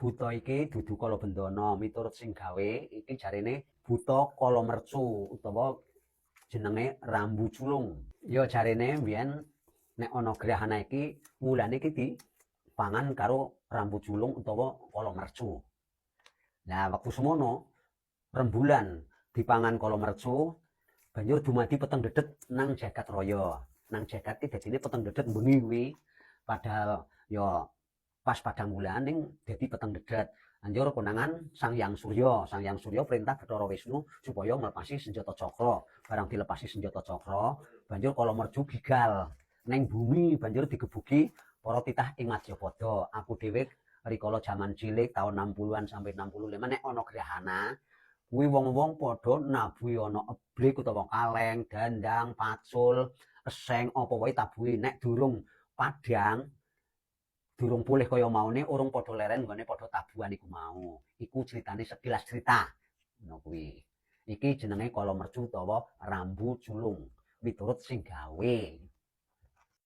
Buta iki dudu kala bendana, miturut sing gawe iki jarene buta kala mercu utawa jenenge rambu culung. Ya jarene mbiyen nek ana grahana iki wulane iki dipangan karo rambu culung utawa kala mercu. Lah wektu semono rembulan dipangan kala mercu banjur dumadi peteng dedet nang jagat raya. Nang jagat iki dadine peteng dedet bengi kuwi. Padahal ya pas padang wulan ning dadi peteng dedet. Banjur konangan Sang Hyang Surya, Sang Hyang Surya perintah Bathara Wisnu supaya nglepasi senjata cakra. Barang dilepasi senjata cakra, banjur kala mercu gigal neng bumi, banjur digebuki para titah ing Madyapada. Aku dhewe rikala jaman cilik tahun 60-an sampai 65 nek ana grahana kuwi wong-wong padha nabuhi ana eblik utawa kaleng, dandang, pacul, eseng apa wae tabuhi nek durung padhang durung pulih kaya maune urung padha leren nggone padha tabuhan iku mau. Iku critane sekilas cerita. Ngono kuwi. Iki jenenge kala mercu utawa rambu culung miturut sing gawe.